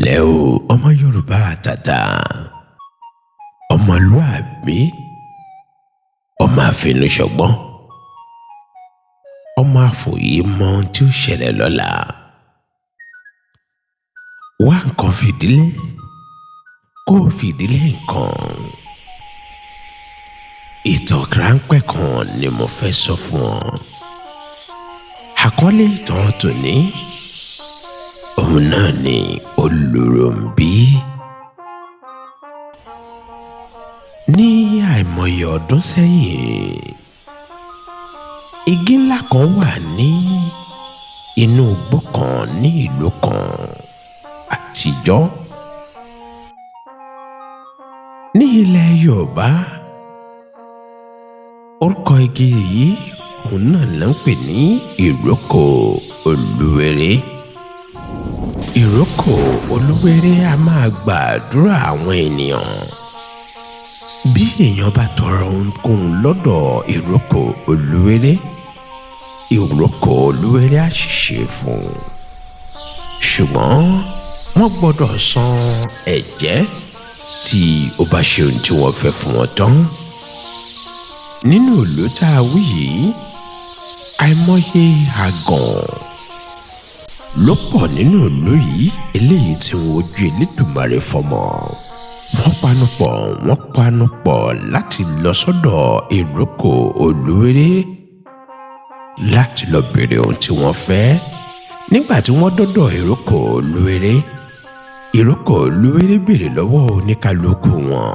Ǹlẹ́ o, ọmọ Yorùbá àtàtà, ọmọlúàbí, ọmọ àfinúṣọgbọ́n, ọmọ àfòyí mọ ohun tí ó ṣẹlẹ̀ lọ́la. Wá nǹkan fìdílé, kó o fìdílé nǹkan. Ìtàn ráńpẹ́ kan ni mo fẹ́ sọ fún ọ. Àkọlé ìtàn tòní, òun náà ni Olúrónbí. Ní àìmọye ọdún sẹ́yìn, igi ńlá kan wà ní inú igbó kan ní ìlú kan àtijọ́. Ní ilẹ̀ Yorùbá, orúkọ igi yìí òun náà là ń pè ní ìrókò olúwere. Ìrókò olúwere a máa gbàdúrà àwọn ènìyàn. Bí èèyàn bá tọrọ ohunkóhun lọ́dọ̀ ìrókò olúwere, ìrókò olúwere á sì ṣe fún un. Ṣùgbọ́n wọ́n gbọ́dọ̀ san ẹ̀jẹ́ tí ó bá ṣe ohun tí wọ́n fẹ́ fún wọn tán. Nínú ìlú tá a wí yìí, àìmọye àgàn ló pọ̀ nínú ìlú yìí, eléyìí tí ń wojú Elédùmarè fọmọ. Wọ́n panupọ̀ láti lọ sọ́dọ̀ ìrókò olúwere láti lọ béèrè ohun tí wọ́n fẹ́. Nígbà tí wọ́n dọ́dọ̀ ìrókò olúwere, ìrókò olúwere béèrè lọ́wọ́ oníkálukú wọn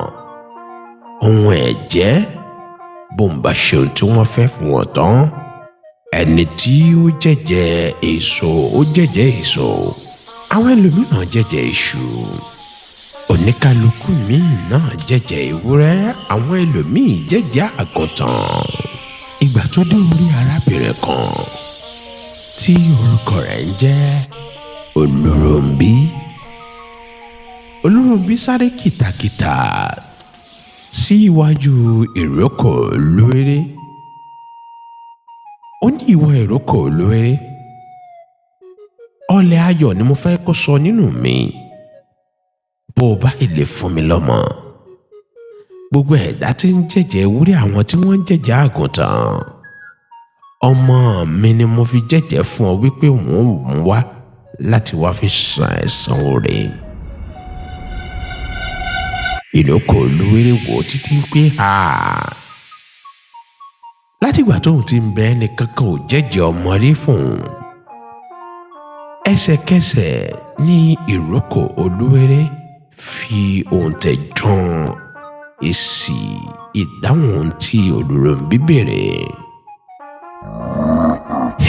ohun ẹ̀jẹ́ bó ń bá ṣe ohun tí wọ́n fẹ́ fún wọn tán. Ẹni tí ó jẹ́jẹ́ èso, ó jẹ́jẹ́ èso, àwọn ẹlòmíràn jẹ́jẹ́ iṣu, oníkálukú míì náà jẹ́jẹ́ ewúrẹ́, àwọn ẹlòmíì jẹ́jẹ́ àgùntàn. Ìgbà tó dé orí arábìnrin kan tí orúkọ rẹ̀ ń jẹ́ Olúrónbí. Olúrónbí sáré kìtàkìtà sí iwájú ìrókò olúwere. Ó ní, ìwọ ìrókò olúwere, ọlẹ̀ ayọ̀ ni mo fẹ́ kó sọ nínú mi. Bó o bá lè fún mi lọ́mọ, gbogbo ẹ̀dá tí ń jẹ́jẹ́ ewúrẹ́, àwọn tí wọ́n ń jẹ́jẹ́ àgùntàn, ọmọ mi ni mo fi jẹ́jẹ́ fún ọ wípé wọ́n ń wá láti wá fi san ẹ̀san oore. Ìrókò olúwere wò títí pé ha, látìgbà tóun ti ń bẹ, ẹnìkankan ò jẹ́jẹ́ ọmọ rí fún un. Ẹsẹ̀kẹsẹ̀ ní ìrókò olúwere fi òǹtẹ̀ jan èsì ìdáhùn ohun tí Olúrónbí béèrè.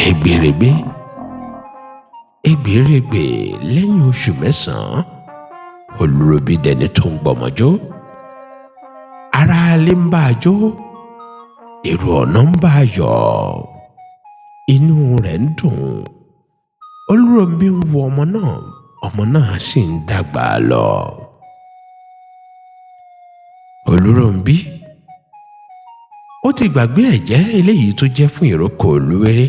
Ègbèrègbè ègbèrègbè, lẹ́yìn oṣù 9, Olúrónbí dẹni tó ń gbọmọjó. Ará ilé ń bá a jó, èrò ọ̀nà ń bá a yọ̀, inú rẹ̀ ń dùn. Olúrónbí ń wo ọmọ náà, ọmọ náà sì ń dàgbà lọ. Olúrónbí ó ti gbàgbé ẹ̀jẹ́ eléyìí tó jẹ́ fún ìrókò olúwere.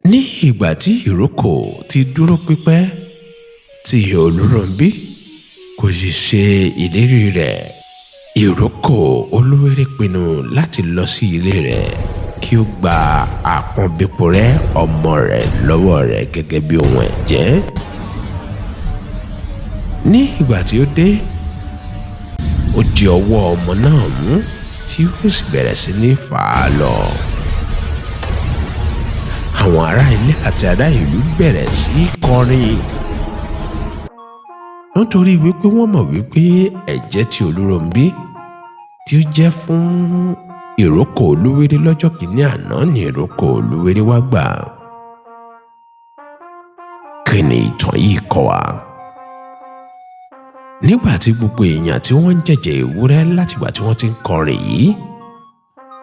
Ní ìgbà tí ìrókò ti dúró pípẹ́ tí Olúrónbí kò sì ṣe ìlérí rẹ̀, ìrókò olúwere pinnu láti lọ sí ilé rẹ̀ kí ó gba àpọ́nbéporẹ́ ọmọ rẹ̀ lọ́wọ́ rẹ̀ gẹ́gẹ́ bí ohun ẹ̀jẹ́. Ní ìgbà tí ó dé, ó di ọwọ́ ọmọ náà mú tí ó sì bẹ̀rẹ̀ sí ní fà á lọ. Àwọn ará ilé àti ará ìlú bẹ̀rẹ̀ sí í kọrin nítorí wípé wọ́n mọ̀ wípé ẹ̀jẹ́ tí Olúrónbí tí ó jẹ́ fún ìrókò olúwere lọ́jọ́ kìíní àná ní ìrókò olúwere wá gbà. Kí ni ìtàn yìí kọ́ wa? Nígbà tí gbogbo èèyàn tí wọ́n ń jẹ̀jẹ̀ ewúrẹ́ látìgbà tí wọ́n ti ń kọrin yìí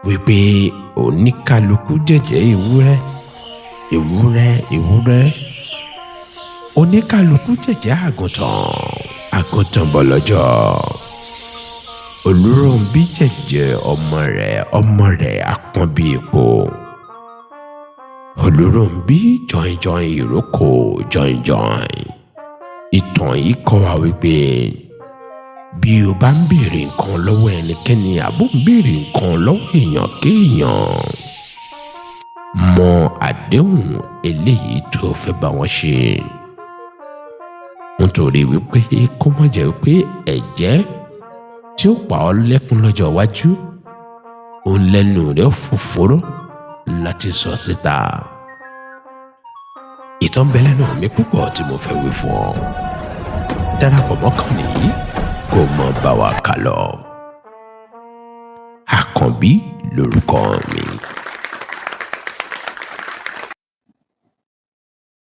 wípé oníkálukú jẹ̀jẹ̀ ewúrẹ́, ewúrẹ́, ewúrẹ́, oníkálukú jẹ̀jẹ̀ àgùntàn, àgùntàn bọ̀lọ́jọ́, Olúrónbí jẹ̀jẹ̀ ọmọ rẹ̀, ọmọ rẹ̀ apọ́n bí epo. Olúrónbí jọ̀ìnjọ̀ìn, ìrókò jọ̀ìnjọ̀ìn. Ìtàn Ìtàn yìí kọ́ wa wípé bí o bá ń béèrè nǹkan lọ́wọ́ ẹnikẹ́ni àbó ń béèrè nǹkan lọ́wọ́ èèyàn kéèyàn, mọ àdéhùn eléyìí tó fẹ́ bá wọn ṣe, nítorí wípé kó má jẹ́ wípé ẹ̀jẹ́ tí ó pa ọ́ lẹ́kún lọ́jọ́ iwájú òun lẹ́nu rẹ̀ fòfóró láti sọ síta. Ìtàn bẹ lẹ́nu mi púpọ̀ tí mo fẹ́ wí fún ọ. Darapọ̀ mọ́kàn nìyí kó mọ bá wa kà lọ. Àkànbí lórúkọ mi.